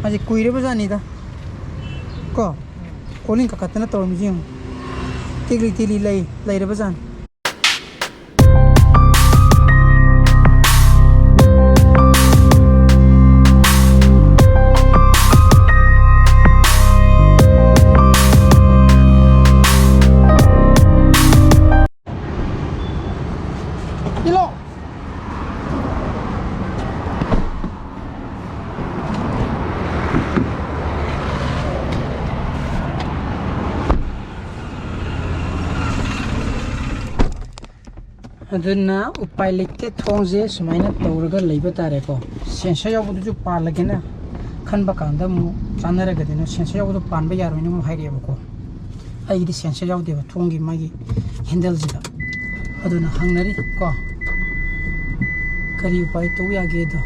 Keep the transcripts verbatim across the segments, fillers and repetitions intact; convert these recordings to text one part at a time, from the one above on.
ꯃꯥꯁꯦ ꯀꯨꯏꯔꯕ ꯖꯥꯠꯅꯤꯗ꯫ ꯀꯣ, ꯀꯣꯂꯤꯡ ꯀꯥꯈꯠꯇꯅ ꯇꯧꯔꯝꯃꯤꯁꯤ ꯌꯦꯡꯉꯨ꯫ ꯇꯦꯛꯂꯤ ꯇꯦꯛꯂꯤ ꯂꯩ, ꯂꯩꯔꯕ ꯖꯥꯠꯅꯤ꯫ ꯑꯗꯨꯅ ꯎꯄꯥꯏ ꯂꯩꯇꯦ, ꯊꯣꯡꯁꯦ ꯁꯨꯃꯥꯏꯅ ꯇꯧꯔꯒ ꯂꯩꯕ ꯇꯥꯔꯦꯀꯣ꯫ ꯁꯦꯟꯁꯔ ꯌꯥꯎꯕꯗꯨꯁꯨ ꯄꯥꯜꯂꯒꯦꯅ ꯈꯟꯕ ꯀꯥꯟꯗ ꯑꯃꯨꯛ ꯆꯥꯟꯅꯔꯒꯗꯤꯅ ꯁꯦꯟꯁꯔ ꯌꯥꯎꯕꯗꯣ ꯄꯥꯟꯕ ꯌꯥꯔꯣꯏꯅ ꯑꯃꯨꯛ ꯍꯥꯏꯔꯛꯑꯦꯕꯀꯣ꯫ ꯑꯩꯒꯤꯗꯤ ꯁꯦꯟꯁꯔ ꯌꯥꯎꯗꯦꯕ ꯊꯣꯡꯒꯤ ꯃꯥꯒꯤ ꯍꯦꯟꯗꯜꯁꯤꯗ꯫ ꯑꯗꯨꯅ ꯍꯪꯅꯔꯤ ꯀꯣ, ꯀꯔꯤ ꯎꯄꯥꯏ ꯇꯧ ꯌꯥꯒꯦꯗꯣ꯫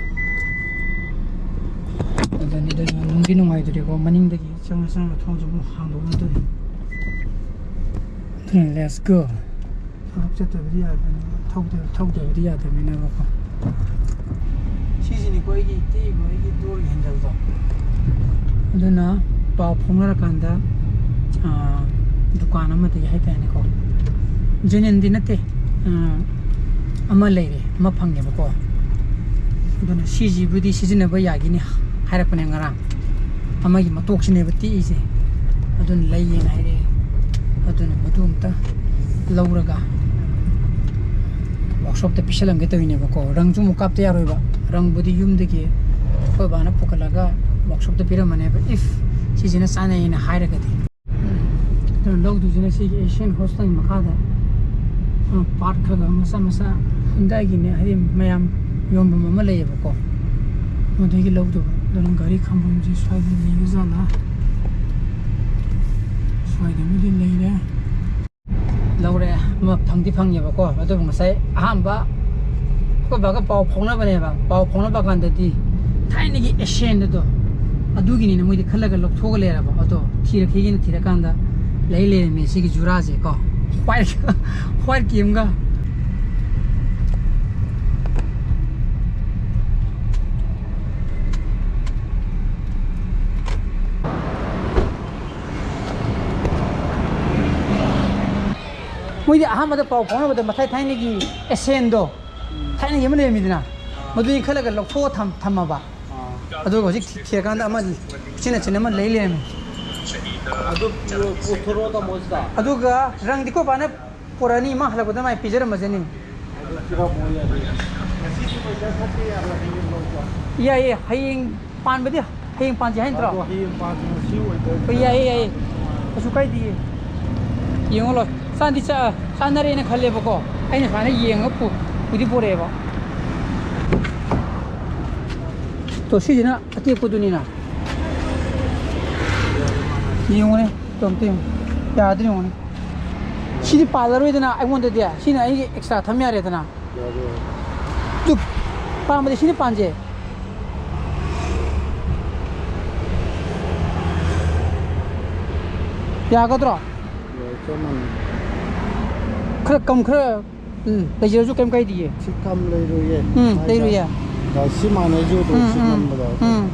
ꯑꯗꯨꯅꯤ, ꯑꯗꯨꯅ ꯅꯨꯡꯗꯤ ꯅꯨꯡꯉꯥꯏꯇ꯭ꯔꯦꯀꯣ, ꯃꯅꯤꯡꯗꯒꯤ ꯆꯪꯉ ꯆꯪꯉ ꯊꯣꯡꯁꯦ ꯑꯃꯨꯛ ꯍꯥꯡꯗꯣꯛꯅꯗꯣꯏꯅꯤ꯫ ꯑꯗꯨꯅ let's go꯫ ꯊꯕꯛ ꯆꯠꯇꯕꯗꯤ ꯌꯥꯗꯕꯅꯤꯅ, ꯊꯧꯗ-, ꯊꯧꯗꯕꯗꯤ ꯌꯥꯗꯕꯅꯤꯅꯕꯀꯣ꯫ ꯁꯤꯁꯤꯅꯤꯀꯣ ꯑꯩꯒꯤ ꯇꯦꯛꯏꯕ ꯑꯩꯒꯤ ꯗꯣꯔꯒꯤ ꯍꯦꯟꯗꯜꯗꯣ꯫ ꯑꯗꯨꯅ ꯄꯥꯎ ꯐꯥꯎꯅꯔꯀꯥꯟꯗ, ꯑꯥ, ꯗꯨꯀꯥꯟ ꯑꯃꯗꯒꯤ ꯍꯥꯏꯇꯥꯔꯦꯅꯦꯀꯣ, ꯖꯦꯅꯤꯟꯗꯤ ꯅꯠꯇꯦ, ꯑꯥ, ꯑꯃ ꯂꯩꯔꯦ, ꯑꯃ ꯐꯪꯉꯦꯕꯀꯣ꯫ ꯑꯗꯨꯅ ꯁꯤꯁꯤꯕꯨꯗꯤ ꯁꯤꯖꯤꯟꯅꯕ ꯌꯥꯒꯤꯅꯤ ꯍꯥꯏꯔꯛꯄꯅꯦ ꯉꯔꯥꯡ꯫ ꯑꯃꯒꯤ ꯃꯇꯣꯛꯁꯤꯅꯦꯕ ꯇꯦꯛꯏꯁꯦ꯫ ꯑꯗꯨꯅ ꯂꯩꯌꯦꯅ ꯍꯥꯏꯔꯛꯑꯦ꯫ ꯑꯗꯨꯅ ꯃꯗꯨ ꯑꯝꯇ ꯂꯧꯔꯒ ꯋꯥꯛꯁꯣꯞꯇ ꯄꯤꯁꯜꯂꯝꯒꯦ ꯇꯧꯔꯤꯅꯦꯕꯀꯣ꯫ ꯔꯪꯁꯨ ꯑꯃꯨꯛ ꯀꯥꯞꯇ ꯌꯥꯔꯣꯏꯕ꯫ ꯔꯪꯕꯨꯗꯤ ꯌꯨꯝꯗꯒꯤ ꯑꯩꯈꯣꯏ ꯕꯥꯅ ꯄꯨꯈꯠꯂꯒ ꯋꯥꯛꯁꯣꯞꯇ ꯄꯤꯔꯝꯃꯅꯦꯕ, if ꯁꯤꯁꯤꯅ ꯆꯥꯅꯩꯌꯦꯅ ꯍꯥꯏꯔꯒꯗꯤ꯫ ꯑꯗꯨꯅ ꯂꯧꯗꯣꯏꯁꯤꯅ ꯁꯤꯒꯤ ꯑꯦꯁꯤꯌꯥꯟ ꯍꯣꯁꯇꯦꯜ ꯃꯈꯥꯗ, ꯑ, ꯄꯥꯔꯠ ꯈꯔ ꯈꯔ ꯃꯆꯥ ꯃꯆꯥ ꯍꯨꯟꯗꯥꯏꯒꯤꯅꯦ, ꯍꯥꯏꯗꯤ ꯃꯌꯥꯝ ꯌꯣꯟꯐꯝ ꯑꯃ ꯂꯩꯌꯦꯕꯀꯣ, ꯃꯗꯨꯒꯤ ꯂꯧꯗꯧꯕ꯫ ꯑꯗꯨꯅ ꯒꯥꯔꯤ ꯈꯥꯝꯐꯝꯁꯦ ꯁ꯭ꯋꯥꯏꯗ ꯂꯩꯕ ꯖꯥꯠꯂꯥ? ꯁ꯭ꯋꯥꯏꯗꯕꯨꯗꯤ ꯂꯩꯔꯦ꯫ ꯂꯧꯔꯦ꯫ ꯑꯃ ꯐꯪꯗꯤ ꯐꯪꯉꯦꯕꯀꯣ, ꯑꯗꯨꯕꯨ ꯉꯁꯥꯏ ꯑꯍꯥꯟꯕ ꯑꯩꯈꯣꯏ ꯕꯥꯒ ꯄꯥꯎ ꯐꯥꯎꯅꯕꯅꯦꯕ꯫ ꯄꯥꯎ ꯐꯥꯎꯅꯕ ꯀꯥꯟꯗꯗꯤ ꯊꯥꯏꯅꯒꯤ ꯑꯦꯁꯤꯌꯟꯗꯣ, ꯑꯗꯨꯒꯤꯅꯤꯅ ꯃꯣꯏꯗꯤ ꯈꯜꯂꯒ ꯂꯧꯊꯣꯛꯑꯒ ꯂꯩꯔꯕ꯫ ꯑꯗꯣ ꯊꯤꯔꯛꯈꯤꯒꯦꯅ ꯊꯤꯔꯀꯥꯟꯗ ꯂꯩ ꯂꯩꯔꯝꯃꯦ ꯁꯤꯒꯤ ꯖꯨꯔꯥꯁꯦ ꯀꯣ, ꯋꯥꯏꯠ, ꯋꯥꯏꯠꯀꯤ ꯑꯃꯒ꯫ ꯃꯣꯏꯗꯤ ꯑꯍꯥꯟꯕꯗ ꯄꯥꯎ ꯐꯥꯎꯅꯕꯗ ꯃꯊꯥꯏ ꯊꯥꯏꯅꯒꯤ ꯑꯦꯁꯦꯟꯗꯣ, ꯊꯥꯏꯅꯒꯤ ꯑꯃ ꯂꯩꯔꯝꯃꯤꯗꯅ, ꯃꯗꯨꯗꯤ ꯈꯜꯂꯒ ꯂꯧꯊꯣꯛꯑ ꯊꯝ-, ꯊꯝꯃꯕ꯫ ꯑꯗꯨꯒ ꯍꯧꯖꯤꯛ ꯊꯤ-, ꯊꯤꯔꯀꯥꯟꯗ ꯑꯃ ꯎꯆꯤꯟ ꯅꯥꯆꯤꯟꯅ ꯑꯃ ꯂꯩ ꯂꯩꯔꯝꯃꯤ꯫ ꯑꯗꯨ ꯄꯨ-, ꯄꯨꯊꯣꯔꯛꯑꯣ ꯇꯥꯃꯣ ꯁꯤꯗ꯫ ꯑꯗꯨꯒ ꯔꯪꯗꯤ ꯑꯩꯈꯣꯏ ꯕꯥꯅ ꯄꯨꯔꯛꯑꯅꯤ, ꯃꯥ ꯍꯜꯂꯛꯄꯗ ꯃꯥꯏ ꯄꯤꯖꯔꯝꯃꯁꯅꯤ꯫ ꯑꯗꯨ ꯄꯤꯔꯝꯃꯣ ꯌꯥꯅꯤ꯫ ꯉꯁꯤꯗꯤ ꯄꯩꯁꯥ ꯊꯠꯇꯦ ꯌꯥꯔꯣꯏ, ꯍꯌꯦꯡ ꯂꯧ ꯆꯠꯂꯣ꯫ ꯌꯥꯏꯌꯦ, ꯍꯌꯦꯡ ꯄꯥꯟꯕꯗꯤ ꯍꯌꯦꯡ ꯄꯥꯟꯁꯦ ꯍꯥꯏ ꯅꯠꯇ꯭ꯔꯣ? ꯑꯗꯣ ꯍꯌꯦꯡ ꯄꯥꯟꯁꯦ, ꯉꯁꯤ ꯑꯣꯏꯗ꯭ꯔꯗꯤ ꯍꯣꯏ, ꯌꯥꯏꯌꯦ, ꯌꯥꯏꯌꯦ꯫ ꯀꯩꯁꯨ ꯀꯥꯏꯗꯤꯌꯦ꯫ ꯌꯦꯡꯉꯣ ꯂꯣ꯫ ꯆꯥꯟꯗꯤ ꯆꯥ-, ꯆꯥꯟꯅꯔꯦꯅ ꯈꯜꯂꯦꯕꯀꯣ꯫ ꯑꯩꯅ ꯁꯨꯃꯥꯏꯅ ꯌꯦꯡꯉꯒ ꯄꯨ-, ꯄꯨꯗꯤ ꯄꯨꯔꯛꯑꯦꯕ꯫ ꯇꯣ, ꯁꯤꯁꯤꯅ ꯑꯇꯦꯛꯄꯗꯨꯅꯤꯅ꯫ ꯌꯦꯡꯉꯨꯅꯦ, ꯇꯣ, ꯑꯝꯇ ꯌꯦꯡꯉꯨ꯫ ꯌꯥꯗ꯭ꯔꯤ ꯌꯦꯡꯉꯨꯅꯦ꯫ ꯁꯤꯗꯤ ꯄꯥꯜꯂꯔꯣꯏꯗꯅ ꯑꯩꯉꯣꯟꯗꯗꯤ꯫ ꯁꯤꯅ ꯑꯩꯒꯤ ꯑꯦꯛꯁꯇ꯭ꯔꯥ ꯊꯝ ꯌꯥꯔꯦꯗꯅ꯫ ꯌꯥꯔꯦ, ꯌꯥꯔꯦ꯫ ꯇꯨ, ꯄꯥꯝꯕꯗꯤ ꯁꯤꯅ ꯄꯥꯟꯖꯦ꯫ ꯌꯥꯒꯗ꯭ꯔꯣ? ꯌꯥꯏ, ꯆꯞ ꯃꯥꯟꯅꯩ꯫ ꯈꯔ ꯀꯝ ꯈꯔ, ꯎꯝ, ꯂꯩꯖꯔꯁꯨ ꯀꯩꯝ ꯀꯥꯏꯗꯤꯌꯦ꯫ ꯁꯤ ꯀꯝ ꯂꯩꯔꯣꯏꯌꯦ꯫ ꯎꯝ, ꯃꯥꯏ ꯂꯩꯔꯣꯏꯌꯦ꯫ ꯀ-, ꯁꯤ ꯃꯥꯟꯅꯩꯁꯨ ꯑꯗꯨꯝ ꯎꯝ, ꯁꯤ ꯎꯝ, ꯅꯝꯕꯗ꯫ ꯎꯝ꯫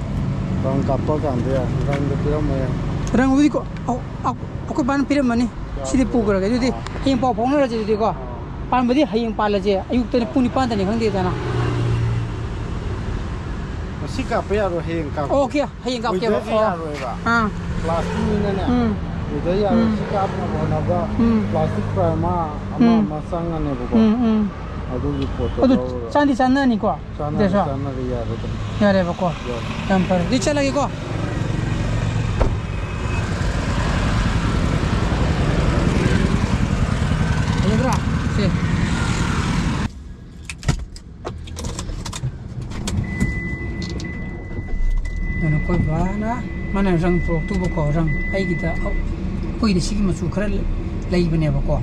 ꯔꯪ ꯀꯥꯞꯄ ꯀꯥꯟꯗ ꯌꯥ-, ꯔꯪꯗꯣ ꯄꯤꯔꯝꯃꯣ ꯌꯥꯏ꯫ ꯔꯪꯕꯨꯗꯤ ꯀꯣ-, ꯑꯧ, ꯑꯧ, ꯑꯩꯈꯣꯏ ꯕꯥꯅ ꯄꯤꯔꯝꯃꯅꯤ꯫ ꯁꯤꯗꯤ ꯄꯨꯈ꯭ꯔꯒꯦ꯫ ꯑꯗꯨꯗꯤ ꯑꯥ꯫ ꯍꯌꯦꯡ ꯄꯥꯎ ꯐꯥꯎꯅꯔꯁꯦ ꯑꯗꯨꯗꯤꯀꯣ꯫ ꯑꯥ꯫ ꯄꯥꯟꯕꯗꯤ ꯍꯌꯦꯡ ꯄꯥꯜꯂꯁꯦ, ꯑꯌꯨꯛꯇꯅꯤ ꯄꯨꯡ ꯅꯤꯄꯥꯟꯗꯅꯤ ꯈꯪꯗꯦꯗꯅ꯫ ꯉꯁꯤ ꯀꯥꯞꯄ ꯌꯥꯔꯣꯏ, ꯍꯌꯦꯡ ꯀꯥꯞꯄꯣ꯫ ꯑꯣꯀꯦ, ꯍꯌꯦꯡ ꯀꯥꯞꯀꯦꯕ꯫ ꯋꯦꯗꯔꯁꯦ ꯑꯣ꯫ ꯌꯥꯔꯣꯏꯕ꯫ ꯑꯥ꯫ ꯄ꯭ꯂꯥꯁꯇꯤꯛꯅꯤꯅꯅꯦ꯫ ꯎꯝ꯫ ꯋꯦꯗꯔ ꯌꯥꯔꯣꯏ꯫ ꯎꯝ꯫ ꯁꯤ ꯀꯥꯞꯅꯕ ꯍꯣꯠꯅꯕꯗ ꯎꯝ꯫ ꯄ꯭ꯂꯥꯁꯇꯤꯛ ꯄ꯭ꯔꯥꯏꯃꯥ ꯑꯃ ꯎꯝ꯫ ꯑꯃ ꯆꯪꯉꯅꯦꯕꯀꯣ꯫ ꯎꯝ, ꯎꯝ꯫ ꯑꯗꯨꯒꯤ ꯄꯣꯠꯇꯣ ꯑꯗꯨ ꯂꯧꯔꯒ꯫ ꯆꯥꯟꯗꯤ ꯆꯥꯟꯅꯅꯤꯀꯣ? ꯆꯥꯟꯅꯔꯦ, ꯑꯗꯨꯁꯨ? ꯆꯥꯟꯅꯔꯦ, ꯌꯥꯔꯦ ꯑꯗꯨꯝ꯫ ꯌꯥꯔꯦꯕꯀꯣ? ꯌꯥꯔꯦ꯫ ꯌꯥꯝ ꯐꯔꯦ꯫ ꯑꯗꯨꯗꯤ ꯆꯠꯂꯒꯦꯀꯣ? ꯐꯖꯗ꯭ꯔꯥ? ꯁꯦ꯫ ꯑꯗꯨꯅ ꯑꯩꯈꯣꯏ ꯕꯥꯅ, ꯃꯥꯅ ꯔꯪ ꯄꯨꯔꯛꯇꯧꯕꯀꯣ, ꯔꯪ ꯑꯩꯒꯤꯗ, ꯑꯩꯈꯣꯏꯒꯤꯗꯤ ꯁꯤꯒꯤ ꯃꯆꯨ ꯈꯔ ꯂꯩꯕꯅꯦꯕꯀꯣ,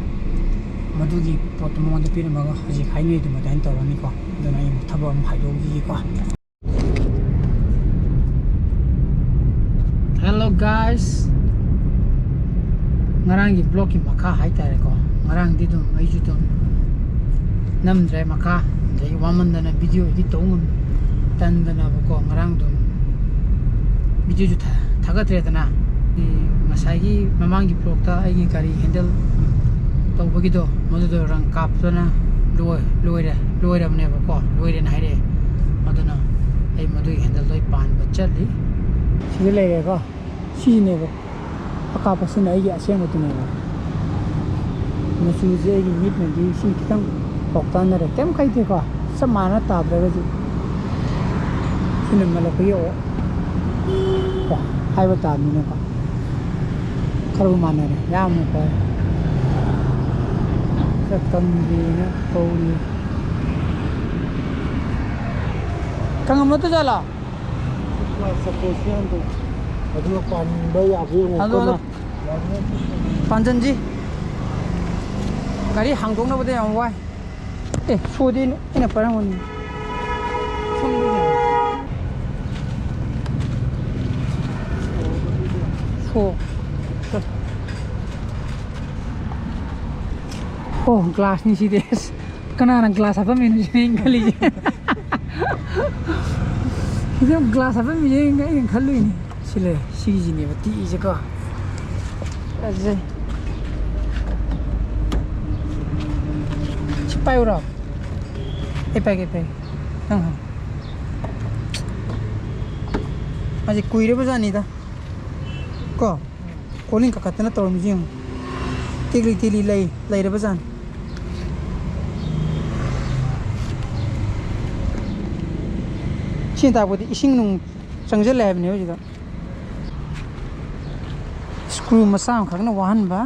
ꯃꯗꯨꯒꯤ ꯄꯣꯠꯇꯣ ꯃꯉꯣꯟꯗ ꯄꯤꯔꯝꯃꯒ ꯍꯧꯖꯤꯛ ꯍꯥꯏꯅꯔꯤꯗꯨ ꯑꯗꯨꯃꯥꯏꯅ ꯇꯧꯔꯅꯤꯀꯣ꯫ ꯑꯗꯨꯅ ꯑꯩ ꯑꯃꯨꯛ ꯊꯕꯛ ꯑꯃ ꯍꯥꯏꯗꯣꯛꯈꯤꯒꯦꯀꯣ꯫ Hello guys, ꯉꯔꯥꯡꯒꯤ vlogꯀꯤ ꯃꯈꯥ ꯍꯥꯏꯇꯥꯔꯦꯀꯣ꯫ ꯉꯔꯥꯡꯗꯤ ꯑꯗꯨꯝ ꯑꯩꯁꯨ ꯑꯗꯨꯝ ꯅꯝꯗ꯭ꯔꯦ ꯃꯈꯥ, ꯑꯗꯩ ꯋꯥꯃꯟꯗꯅ video edit ꯇꯧ ꯉꯝ-, ꯇꯟꯗꯅꯕꯀꯣ꯫ ꯉꯔꯥꯡ ꯑꯗꯨꯝ videoꯁꯨ ꯊꯥ-, ꯊꯥꯒꯠꯇ꯭ꯔꯦꯗꯅ꯫ ꯉꯁꯥꯏꯒꯤ ꯃꯃꯥꯡꯒꯤ vlogꯇ ꯑꯩꯒꯤ ꯒꯥꯔꯤ handle ꯇꯧꯕꯒꯤꯗꯣ, ꯃꯗꯨꯗꯣ ꯔꯪ ꯀꯥꯞꯇꯅ ꯂꯣꯏ-, ꯂꯣꯏꯔꯦ, ꯂꯣꯏꯔꯕꯅꯦꯕꯀꯣ, ꯂꯣꯏꯔꯦꯅ ꯍꯥꯏꯔꯛꯑꯦ꯫ ꯑꯗꯨꯅ ꯑꯩ ꯃꯗꯨꯒꯤ ꯍꯦꯟꯗꯜꯗꯣ ꯑꯩ ꯄꯥꯟꯕ ꯆꯠꯂꯤ꯫ ꯁꯤꯗ ꯂꯩꯔꯦꯀꯣ, ꯁꯤꯁꯤꯅꯦꯕ ꯑꯀꯥꯞꯄꯁꯤꯅ ꯑꯩꯒꯤ ꯑꯁꯦꯡꯕꯗꯨꯅꯦꯕ꯫ ꯃꯆꯨꯁꯦ ꯑꯩꯒꯤ ꯃꯤꯠꯅꯗꯤ ꯁꯤ ꯈꯤꯇꯪ ꯄꯥꯎꯇꯥꯟꯅꯔꯦ, ꯀꯩꯝ ꯈꯥꯏꯗꯦꯀꯣ, ꯆꯞ ꯃꯥꯟꯅ ꯇꯥꯗ꯭ꯔꯒꯁꯨ꯫ ꯁꯤꯅ ꯃꯜꯂꯛꯄꯒꯤ ꯑꯣ-, ꯀꯣ, ꯍꯥꯏꯕ ꯇꯥꯕꯅꯤꯅꯀꯣ꯫ ꯈꯔꯕꯨ ꯃꯥꯟꯅꯔꯦ, ꯌꯥꯝꯅ ꯐꯔꯦ꯫ ꯈꯔ ꯀꯪꯗ꯭ꯔꯤꯅ ꯇꯧꯔꯤ꯫ ꯀꯪꯉꯝꯃꯠꯇ ꯖꯥꯠꯂꯣ? ꯑꯗꯨꯒ ꯄꯥꯟꯕ ꯌꯥꯕ꯭ꯔꯥ ꯌꯦꯡꯉꯣ꯫ ꯑꯗꯣ, ꯑꯗꯣ ꯀꯟꯅ꯫ ꯄꯥꯟꯖꯟꯁꯤ꯫ ꯒꯥꯔꯤ ꯍꯥꯡꯗꯣꯛꯅꯕꯗ ꯌꯥꯝ ꯋꯥꯏ꯫ ꯑꯦ, ꯁꯣꯗꯤ ꯑꯩꯅ ꯄꯥꯏꯔꯝꯒꯅꯤ꯫ ꯁꯣꯝꯗꯅꯦ꯫ ꯁꯣ꯫ ꯑꯣ, ꯒ꯭ꯂꯥꯁꯅꯤ ꯁꯤꯗꯤ꯫ ꯑꯁ, ꯀꯅꯥꯅ ꯒ꯭ꯂꯥꯁ ꯍꯥꯞꯄꯝꯃꯤꯅꯣ ꯁꯤꯅꯦ ꯑꯩꯅ ꯈꯜꯂꯤꯁꯦ꯫ ꯁꯤꯗ ꯒ꯭ꯂꯥꯁ ꯍꯥꯞꯄꯝꯃꯤꯁꯦ ꯑꯩꯅ, ꯑꯩꯅ ꯈꯜꯂꯨꯏꯅꯦ꯫ ꯁꯤ ꯂꯩ, ꯁꯤꯒꯤꯁꯤꯅꯦꯕ ꯇꯤꯛꯏꯁꯦꯀꯣ꯫ ꯐꯖꯩ꯫ ꯁꯤ ꯄꯥꯏꯌꯨꯔꯣ? ꯑꯩ ꯄꯥꯏꯒꯦ, ꯄꯥꯏꯒꯦ꯫ ꯅꯪ ꯍꯪ꯫ ꯃꯥꯁꯦ ꯀꯨꯏꯔꯕ ꯖꯥꯠꯅꯤꯗ꯫ ꯀꯣ? ꯀꯣꯂꯤꯡ ꯀꯥꯈꯠꯇꯅ ꯇꯧꯔꯝꯃꯤꯁꯤ ꯌꯦꯡꯉꯨ꯫ ꯇꯦꯛꯂꯤ ꯇꯦꯛꯂꯤ ꯂꯩ, ꯂꯩꯔꯕ ꯖꯥꯠꯅꯤ꯫ ꯁꯤꯅ ꯇꯥꯛꯄꯗꯤ ꯏꯁꯤꯡ ꯅꯨꯡ ꯆꯪꯁꯤꯜꯂꯦ ꯍꯥꯏꯕꯅꯦ ꯍꯧꯖꯤꯛꯇ꯫ ꯁ꯭ꯀ꯭ꯔꯨ ꯃꯆꯥ ꯑꯃꯈꯛꯅ ꯋꯥꯍꯟꯕ꯫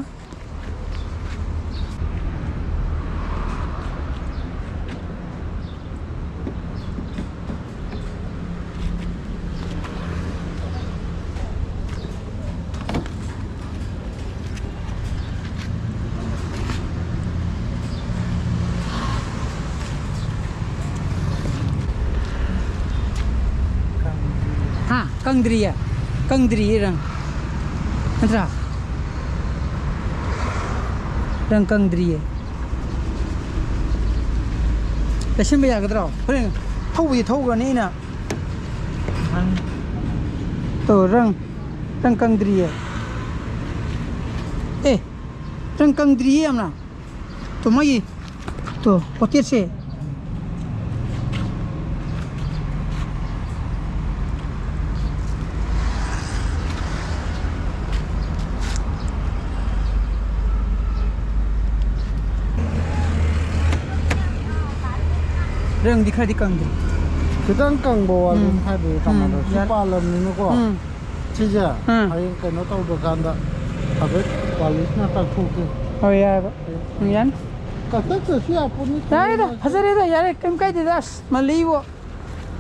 ꯍꯥ? ꯀꯪꯗ꯭ꯔꯤꯌꯦ? ꯀꯪꯗ꯭ꯔꯤꯌꯦ ꯔꯪ꯫ ꯅꯠꯇ꯭ꯔꯥ? ꯔꯪ ꯀꯪꯗ꯭ꯔꯤꯌꯦ꯫ ꯂꯩꯁꯤꯟꯕ ꯌꯥꯒꯗ꯭ꯔꯣ? ꯍꯣꯔꯦꯟ ꯊꯧꯕꯗꯤ ꯊꯧꯈ꯭ꯔꯅꯤ ꯑꯩꯅ꯫ ꯇꯣ, ꯔꯪ, ꯔꯪ ꯀꯪꯗ꯭ꯔꯤꯌꯦ꯫ ꯑꯦ, ꯈꯤꯇꯪ ꯀꯪꯗ꯭ꯔꯤꯌꯦ ꯌꯥꯝꯅ꯫ ꯇꯣ, ꯃꯣꯏꯒꯤ, ꯇꯣ, ꯄꯣꯇꯦꯠꯁꯦ꯫ ꯔꯪꯗꯤ ꯈꯔꯗꯤ ꯀꯪꯗ꯭ꯔꯤ꯫ ꯈꯤꯇꯪ ꯀꯪꯕ ꯋꯥꯠꯂꯤ ꯎꯝ꯫ ꯍꯥꯏꯕꯗꯤ ꯎꯝ, ꯇꯥꯃꯣꯗꯣ꯫ ꯁꯤ ꯌꯥꯔꯦ꯫ ꯄꯥꯜꯂꯕꯅꯤꯅꯀꯣ꯫ ꯎꯝ꯫ ꯁꯤꯁꯦ ꯎꯝ꯫ ꯍꯌꯦꯡ ꯀꯩꯅꯣ ꯇꯧꯗ꯭ꯔꯀꯥꯟꯗ ꯍꯥꯏꯐꯦꯠ ꯄꯥꯂꯤꯁꯅ ꯇꯛꯊꯣꯛꯀꯦ꯫ ꯍꯣꯏ, ꯌꯥꯏꯕ꯫ ꯎꯝ, ꯌꯥꯅꯤ꯫ ꯀꯛꯊꯠꯇ꯭ꯔꯁꯨ ꯌꯥꯄꯣꯠꯅꯤ꯫ ꯌꯥꯔꯦꯗ, ꯐꯖꯔꯦꯗ, ꯌꯥꯔꯦ, ꯀꯩꯝ ꯀꯥꯏꯗꯦꯗ꯫ ꯑꯁ, ꯃꯜꯂꯤꯕꯣ꯫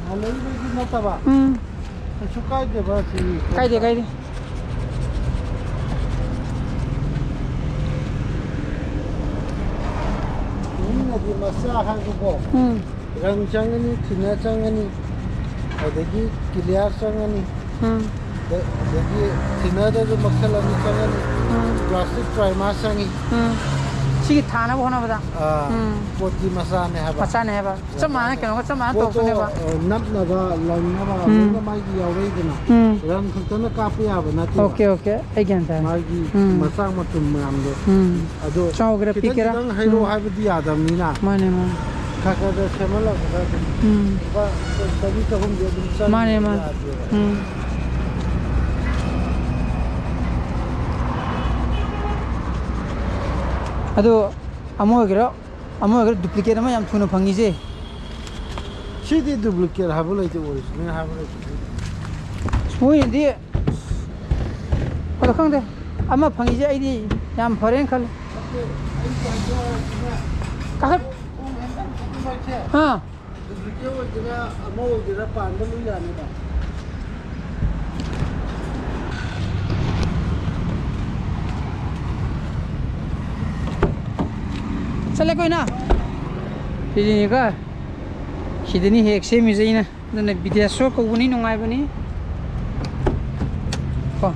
ꯃꯜꯂꯤꯕꯒꯤ ꯅꯠꯇꯕ꯫ ꯎꯝ꯫ ꯀꯩꯁꯨ ꯀꯥꯏꯗꯦꯕ ꯁꯤ꯫ ꯀꯥꯏꯗꯦ, ꯀꯥꯏꯗꯦ꯫ ꯃꯤꯅꯗꯤ ꯃꯆꯥ ꯍꯥꯏꯕꯀꯣ꯫ ꯎꯝ꯫ ꯔꯪ ꯆꯪꯒꯅꯤ, ꯊꯤꯟꯅꯔ ꯆꯪꯒꯅꯤ, ꯑꯗꯒꯤ ꯀꯤꯂꯤꯌꯥꯔ ꯆꯪꯒꯅꯤ, ꯎꯝ꯫ ꯑꯗ-, ꯑꯗꯒꯤ ꯊꯤꯟꯅꯔꯗꯁꯨ ꯃꯈꯜ ꯑꯅꯤ ꯆꯪꯒꯅꯤ, ꯎꯝ꯫ ꯄ꯭ꯂꯥꯁꯇꯤꯛ ꯄ꯭ꯔꯥꯏꯃꯥꯔ ꯆꯪꯉꯤ꯫ ꯎꯝ꯫ ꯁꯤꯒꯤ ꯊꯥꯅꯕ ꯍꯣꯠꯅꯕꯗ꯫ ꯑꯥ, ꯎꯝ꯫ ꯄꯣꯠꯇꯤ ꯃꯆꯥꯅꯦ ꯍꯥꯏꯕ꯫ ꯃꯆꯥꯅꯦ ꯍꯥꯏꯕ꯫ ꯆꯞ ꯃꯥꯟꯅꯅ ꯀꯩꯅꯣꯒ ꯆꯞ ꯃꯥꯟꯅ ꯄꯣꯠꯇꯣ, ꯇꯧꯔꯛꯇꯣꯏꯅꯦꯕ꯫ ꯑ, ꯅꯞꯅꯕ, ꯂꯪꯅꯕ ꯎꯝ꯫ ꯂꯣꯏꯅ ꯃꯥꯒꯤ ꯌꯥꯎꯔꯛꯏꯗꯅ꯫ ꯎꯝ꯫ ꯔꯪ ꯈꯛꯇꯅ ꯀꯥꯞꯄ ꯌꯥꯕ ꯅꯠꯇꯦꯕ꯫ Okay, okay. ꯑꯩ ꯒ꯭ꯌꯥꯟ ꯇꯥꯔꯦ꯫ ꯃꯥꯒꯤ ꯎꯝ꯫ ꯃꯆꯥꯛ ꯃꯊꯨꯝ ꯃꯌꯥꯝꯗꯣ꯫ ꯎꯝ꯫ ꯑꯗꯣ ꯆꯥꯎꯒꯦꯔꯥ ꯈꯤꯇꯪ ꯄꯤꯛꯀꯦꯔꯥ? ꯈꯤꯇꯪ ꯍꯩꯔꯛꯑꯣ ꯎꯝ꯫ ꯍꯥꯏꯕꯗꯤ ꯌꯥꯗꯕꯅꯤꯅ꯫ ꯃꯥꯅꯦ, ꯃꯥꯅꯦ꯫ ꯈꯔ ꯈꯔ ꯁꯦꯝꯍꯜꯂꯛꯄꯗ ꯑꯗꯨꯝ ꯎꯝ꯫ ꯂꯨꯄꯥ ꯆꯅꯤ ꯆꯍꯨꯝꯗꯤ ꯑꯗꯨꯝ ꯆꯪꯉꯤ ꯃꯥꯅꯦ, ꯃꯥꯅꯦ꯫ ꯌꯥꯗꯦꯕ꯫ ꯎꯝ꯫ ꯑꯗꯣ ꯑꯃ ꯑꯣꯏꯒꯦꯔꯥ, ꯑꯃ ꯑꯣꯏꯒꯦꯔꯥ, duplicate ꯑꯃ ꯌꯥꯝ ꯊꯨꯅ ꯐꯪꯉꯤꯁꯦ꯫ ꯁꯤꯗꯤ duplicate ꯍꯥꯏꯕ ꯂꯩꯇꯦ, original ꯍꯥꯏꯕ ꯂꯩꯇꯦ꯫ ꯃꯣꯏꯅꯗꯤ, ꯑꯗꯣ ꯈꯪꯗꯦ, ꯑꯃ ꯐꯪꯉꯤꯁꯦ ꯑꯩꯗꯤ ꯌꯥꯝ ꯐꯔꯦꯅ ꯈꯜꯂꯦ꯫ ꯅꯠꯇꯦ, ꯑꯩ ꯍꯥꯏꯁꯦ ꯀꯥꯈꯠ-, ꯈꯣꯡ ꯍꯦꯟꯗꯟ ꯈꯣꯠꯇꯟ ꯍꯥꯏꯁꯦ ꯑꯥ꯫ Duplicate ꯑꯣꯏꯒꯦꯔꯥ, ꯑꯃ ꯑꯣꯏꯒꯦꯔꯥ, ꯄꯥꯟꯕ ꯂꯣꯏ ꯌꯥꯅꯤꯗ꯫ ꯆꯠꯂꯦ ꯀꯣꯏꯅ꯫ ꯁꯤꯗꯅꯤꯀꯣ꯫ ꯁꯤꯗꯅꯤ ꯍꯦꯛ ꯁꯦꯝꯃꯤꯁꯦ ꯑꯩꯅ꯫ ꯑꯗꯨꯅ ꯕꯤꯗꯦꯁꯣꯔ ꯀꯧꯕꯅꯤ, ꯅꯨꯡꯉꯥꯏꯕꯅꯤ꯫ ꯀꯣ,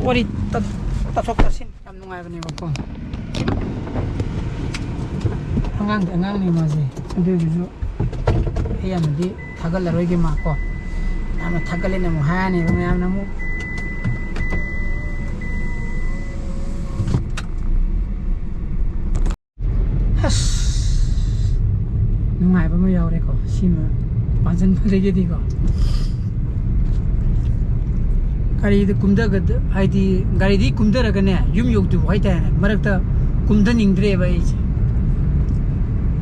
ꯋꯥꯔꯤ ꯇꯠ-, ꯇꯥꯊꯣꯛ ꯇꯥꯁꯤꯟ ꯌꯥꯝ ꯅꯨꯡꯉꯥꯏꯕꯅꯦꯕꯀꯣ꯫ ꯑꯉꯥꯡꯗꯤ ꯑꯉꯥꯡꯅꯤ ꯃꯥꯁꯦ, ꯑꯗꯨ ꯑꯣꯏꯔꯁꯨ ꯑꯩ ꯌꯥꯝꯅꯗꯤ ꯊꯥꯒꯠꯂꯔꯣꯏꯒꯦ ꯃꯥ ꯀꯣ꯫ ꯌꯥꯝꯅ ꯊꯥꯒꯠꯂꯦꯅ ꯑꯃꯨꯛ ꯍꯥꯏꯔꯅꯦꯕ ꯃꯌꯥꯝꯅ ꯑꯃꯨꯛ꯫ ꯄꯥꯟꯁꯤꯟꯕꯗꯒꯤꯗꯤꯀꯣ, ꯒꯥꯔꯤꯗ ꯀꯨꯝꯊꯒꯗ ꯍꯥꯏꯗꯤ ꯒꯥꯔꯤꯗꯒꯤ ꯀꯨꯝꯊꯔꯒꯅꯦ, ꯌꯨꯝ ꯌꯧꯗ꯭ꯔꯤꯕ ꯍꯥꯏꯇꯥꯔꯦꯅꯦ, ꯃꯔꯛꯇ ꯀꯨꯝꯊꯅꯤꯡꯗ꯭ꯔꯦꯕ ꯑꯩꯁꯦ꯫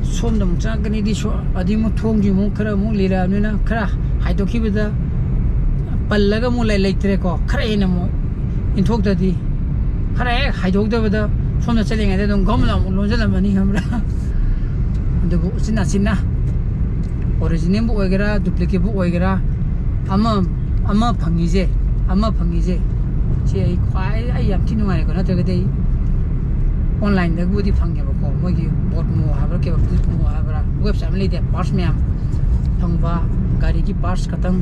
ꯁꯣꯝꯗ ꯑꯃꯨꯛ ꯆꯪꯉꯛꯀꯅꯤꯗꯤ ꯁꯣ-, ꯑꯗꯨꯗꯩ ꯑꯃꯨꯛ ꯊꯣꯡꯁꯤ ꯑꯃꯨꯛ ꯈꯔ ꯑꯃꯨꯛ ꯂꯤꯔꯛꯑꯕꯅꯤꯅ, ꯈꯔ ꯍꯥꯏꯗꯣꯛꯈꯤꯕꯗ ꯄꯜꯂꯒ ꯑꯃꯨꯛ ꯂꯩ-, ꯂꯩꯇ꯭ꯔꯦꯀꯣ꯫ ꯈꯔ ꯍꯦꯟꯅ ꯑꯃꯨꯛ ꯏꯟꯊꯣꯛꯇꯗꯤ, ꯈꯔ ꯍꯦꯛ ꯍꯥꯏꯗꯣꯛꯇꯕꯗ ꯁꯣꯝꯗ ꯆꯠꯂꯤꯉꯩꯗ ꯑꯗꯨꯝ ꯒꯝꯂ ꯑꯃꯨꯛ ꯂꯣꯟꯁꯤꯜꯂꯝꯃꯅꯤ, ꯈꯪꯕ꯭ꯔꯥ? ꯑꯗꯨꯕꯨ ꯎꯆꯤꯟ ꯅꯥꯆꯤꯟꯅ ꯑꯣꯔꯤꯖꯤꯅꯦꯜꯕꯨ ꯑꯣꯏꯒꯦꯔꯥ, ꯗꯨꯄ꯭ꯂꯤꯀꯦꯠꯄꯨ ꯑꯣꯏꯒꯦꯔꯥ, ꯑꯃ, ꯑꯃ ꯐꯪꯉꯤꯁꯦ, ꯑꯃ ꯐꯪꯉꯤꯁꯦ, ꯁꯤ ꯑꯩ ꯈ꯭ꯋꯥꯏ, ꯑꯩ ꯌꯥꯝ ꯊꯤ ꯅꯨꯡꯉꯥꯏꯔꯦꯀꯣ꯫ ꯅꯠꯇ꯭ꯔꯒꯗꯤ ꯑꯩ ꯑꯣꯟꯂꯥꯏꯟꯗꯕꯨꯗꯤ ꯐꯪꯉꯦꯕꯀꯣ, ꯃꯣꯏꯒꯤ ꯕꯣꯠꯃꯣ ꯍꯥꯏꯕ꯭ꯔꯥ, ꯀꯩꯕ, ꯕꯨꯠꯃꯣ ꯍꯥꯏꯕ꯭ꯔꯥ, ꯋꯦꯕꯁꯥꯏꯠ ꯑꯃ ꯂꯩꯇꯦ, ꯄꯥꯔꯠꯁ ꯃꯌꯥꯝ ꯐꯪꯕ, ꯒꯥꯔꯤꯒꯤ ꯄꯥꯔꯠꯁ ꯈꯛꯇꯪ,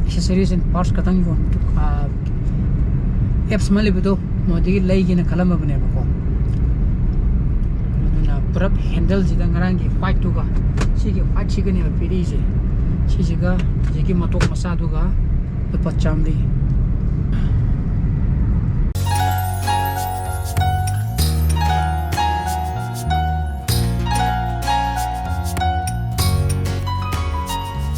ꯑꯦꯁꯦꯁꯔꯤꯁ ꯑꯦꯟ ꯄꯥꯔꯠꯁ ꯈꯛꯇꯪ ꯌꯣꯟꯕ, ꯑꯦꯞꯁ ꯑꯃ ꯂꯩꯕꯗꯣ, ꯃꯣꯏꯗꯒꯤ ꯂꯩꯒꯦꯅ ꯈꯜꯂꯝꯃꯕꯅꯦꯕꯀꯣ꯫ ꯑꯗꯨꯅ ꯄꯨꯔꯞ ꯍꯦꯟꯗꯜꯁꯤꯗ ꯉꯔꯥꯡꯒꯤ ꯋꯥꯏꯠꯇꯨꯒ ꯁꯤꯒꯤ ꯋꯥꯏꯠꯁꯤꯒꯅꯦꯕ ꯄꯤꯔꯛꯏꯁꯦ, ꯁꯤꯁꯤꯒ ꯍꯧꯖꯤꯛꯀꯤ ꯃꯇꯣꯛ ꯃꯆꯥꯗꯨꯒ ꯂꯨꯄꯥ ꯆꯥꯝꯃꯔꯤ꯫